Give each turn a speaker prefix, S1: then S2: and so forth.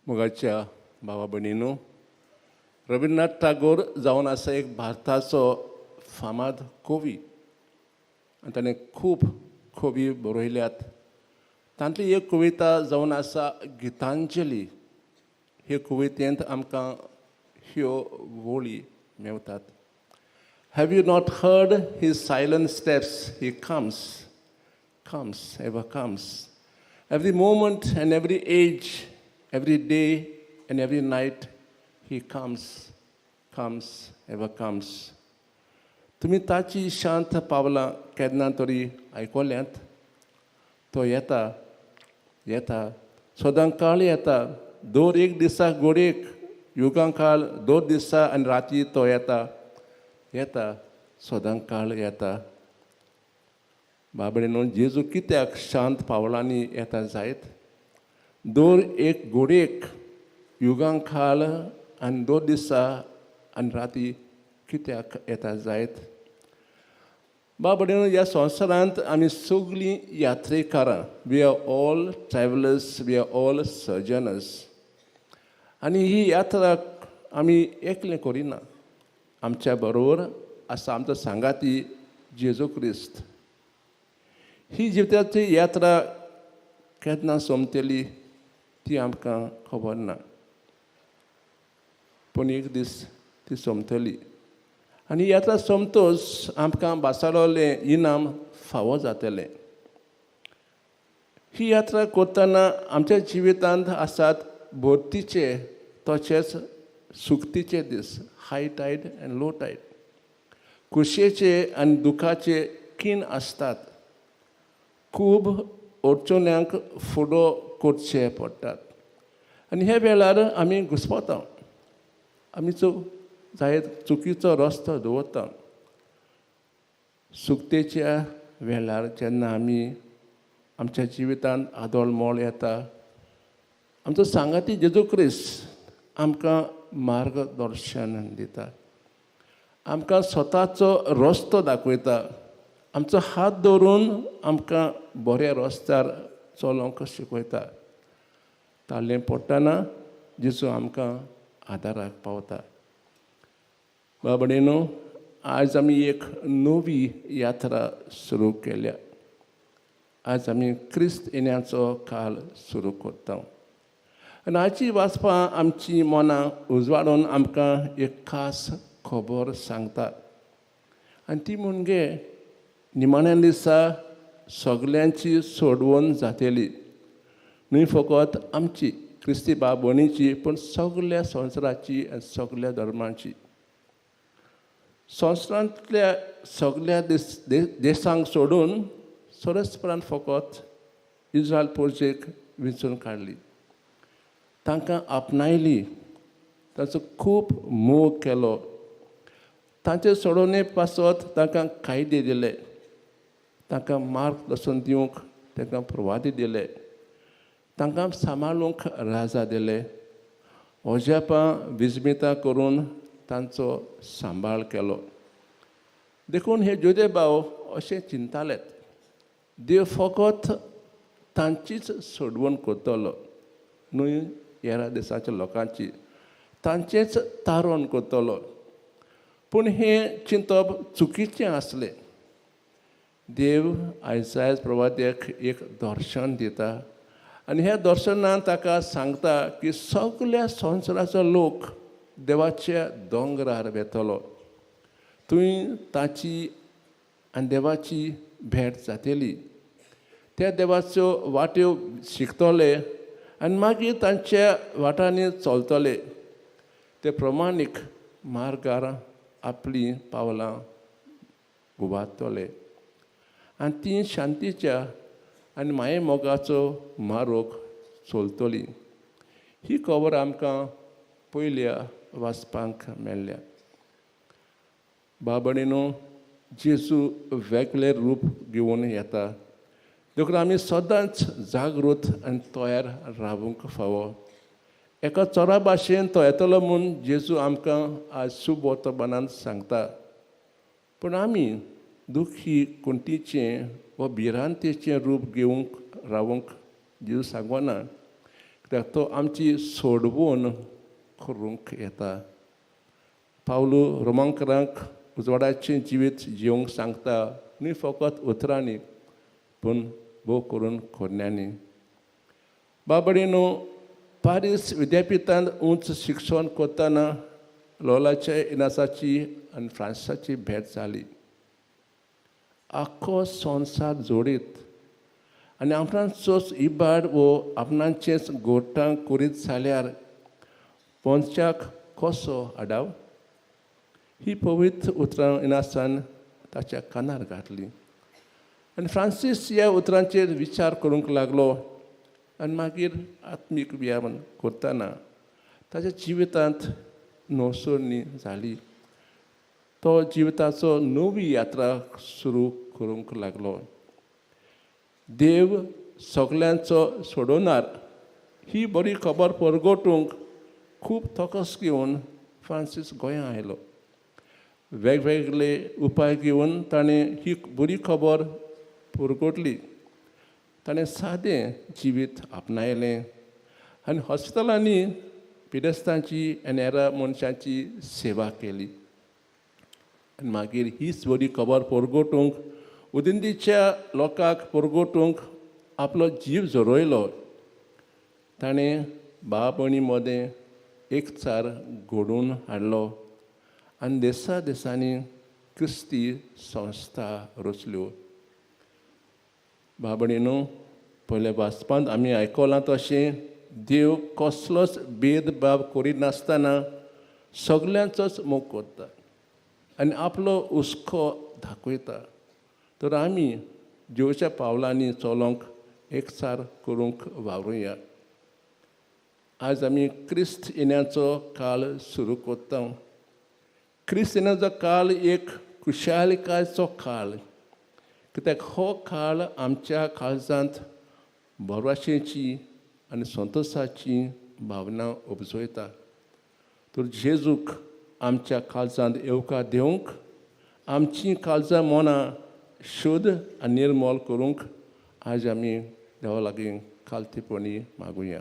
S1: मोगाच्या भावा भयणीनो, रविंद्रनाथ टागोर जावन आसा एक भारताचो फामाद कवी आनी ताणें खूब कवी बरयल्यात. तांतली एक कविता जावन आसा गितांजली. हे कवितेंत आमकां ह्यो वळी मेवतात. Have you not heard his silent steps? He comes, comes, ever comes. Every moment and every age, every day and every night, he comes, comes, ever comes. तुमी ताची शांत पावलां केन्ना तरी आयकल्यांत? तो येता, येता, सदां काळ येता. दर एक दिसा घडयेक, युगां काळ, दर दिसा आनी राती तो येता, येता, सदां काळ येता. बाबडे, जेजू कित्याक शांत पावलांनी येता जायत? दर एक घडयेक, युगां काळ आनी दर दिसा आनी राती कित्याक येता जायत? बाबडे, ह्या संवसारांत आमी सगळीं यात्रेकारां. We are all travellers, we are all sojourners. आनी ही यात्रा आमी एकलें करिना. आमच्या बरोबर आसा आमचो सांगाती जेजू क्रिस्त. ही जिविताची यात्रा केन्ना सोंपतली ती आमकां खबर ना, पूण एक दीस ती सोंपतली आनी यात्रा सोंपतच आमकां भासावलें इनाम फावो जातलें. ही यात्रा करतना आमच्या जिवितांत आसात भरतीचे तशेंच सुकतीचे दीस, high tide and low tide. खोशयेचे आनी दुखाचे खीण आसतात. खूब अडचण्यांक फुडो करचे पडटात आनी ह्या वेळार आमी घुस्पता. आमी जायत चुकीचो रस्तो दवरता. सुकतेच्या वेळार जेन्ना आमी आमच्या जिवितांत आदोळ मोळ येता, आमचो सांगाती जेजू क्रिस्त आमकां मार्गदर्शन दिता, आमकां स्वताचो रस्तो दाखयता, आमचो हात दवरून आमकां बऱ्या रस्त्यार चलोवंक शिकयता. ताल्लें पडटना जेजू आमकां आदाराक पावता. बाबडेनो, आज आमी एक नवी यात्रा सुरू केल्या. आज आमी क्रिस्त येण्याचो काल सुरू करता आनी आजची वाचपां आमची मनां उजवाडून आमकां एक खास खबर सांगता. आनी ती म्हणजे निमाण्या दिसा सगल्यांची सोडवण जातली, न्हय फकत आमची क्रिस्ती भाव भयणीची, पूण सगल्या संवसाराची आनी सगल्या धर्माची. संवसारांतल्या सगल्या देशांक सोडून सरसपणान फकत इज्रायल प्रजेक विंचून काडली, तांकां आपणायली, ताचो खूब मोग केलो. तांचे सोडोवणे पासत तांकां कायदे दिले, तांकां मार्गदर्शन दिवंक तांकां प्रवादी दिले, तांकां सांबाळूंक राजा दिले, अजापां विस्मितां करून तांचो सांबाळ केलो. देखून हे जोदे भाव अशें चिंतालेत, देव फकत तांचीच सोडवण करतलो, न्हय हेर देशाच्या लोकांची, तांचेंच तारण करतलो. पूण हें चिंतप चुकीचें आसलें. देव आयज प्रवाद्याक एक दर्शन दिता आनी ह्या दर्शनान ताका सांगता की सगल्या संवसाराचो लोक देवाच्या दोंगरार वेतलो, थंय ताची आनी देवाची भेट जातली, त्या देवाच्यो वाट्यो शिकतले आनी मागीर तांच्या वाटांनी चलतले, ते प्रमाणीक मार्गार आपलीं पावलां उबारतले आनी ती शांतीच्या आनी माये मोगाचो मार्ग चलतली. ही खबर आमकां पयल्या वाचपांक मेळ्ळ्या. बाबणीनो, जेजू वेगळें रूप घेवन येता, देखून आमी सदांच जागृत आनी तयार रावूंक फावो. एका चोरा भाशेन तो येतलो म्हूण जेजू आमकां आज सुबोतपणान सांगता. पूण आमी दुखी कुंटीचें वा भिरांतेचें रूप घेवंक रावूंक जेजू सांगना. कित्याक तो आमची सोडवण करूंक येता. पावलू रोमांकरांक उजवाडाचें जिवीत जिवंक सांगता, न्हय फकत उतरांनी पूण भोव करून खोरण्यांनी. बाबडीनो, पारीस विद्यापिठांत उंच शिक्षण करतना लोलाच्या इनासाची आनी फ्रांसाची भेट जाली. आख्खो संवसार जोडीत आनी आपणाचोच इबाड वो आपणाचेच गोठां करीत जाल्यार पोंच्याक कसो आडाव? ही पवित्र उतरां इनासान ताच्या कानार घातली आनी फ्रांसीस ह्या उतरांचेर विचार करूंक लागलो आनी मागीर आत्मीक व्यायाम करतना ताच्या जिवितांत नवसरणी जाली. तो जिविताचो नवी यात्रा सुरू करूंक लागलो. देव सगल्यांचो सोडवणार ही बरी खबर परगटूंक खूब तकस घेवन फ्रांसीस गोंया आयलो. वेगवेगळे उपाय घेवन ताणें ही बरी खबर परगटली. ताणें सादें जिवीत आपणायलें आनी हॉस्पिटलांनी पिडेस्तांची आनी हेर मनशांची सेवा केली. आनी मागीर हीच बरी खबर परगटूंक उदंतीच्या लोकांक परगटूंक आपलो जीव झरयलो. ताणें भाव भयणी मदें एकचार घडोवन हाडलो आनी देसा देसांनी क्रिस्ती संस्था रचल्यो. भाव भयणीनो, पयल्या वाचपांत आमी आयकलां तशें देव कसलोच भेदभाव करिनासतना सगल्यांचोच मोग करता आनी आपलो हुस्को दाखयता. तर आमी देवच्या पावलांनी चलोंक एकचार करूंक वावरुया. आज आमी क्रिस्त येण्याचो काळ सुरू करता. क्रिस्त येण्याचो काळ एक खुशालकायेचो काळ, कित्याक हो काळ आमच्या काळजांत भरवशाची आनी संतोशाची भावना उपजयता. तर जेजूक आमच्या काळजांत येवकार दिवंक, आमची काळजां मनां शुद्ध आनी निर्मल करूंक आज आमी देवा लागीं खालतीपणी मागुया.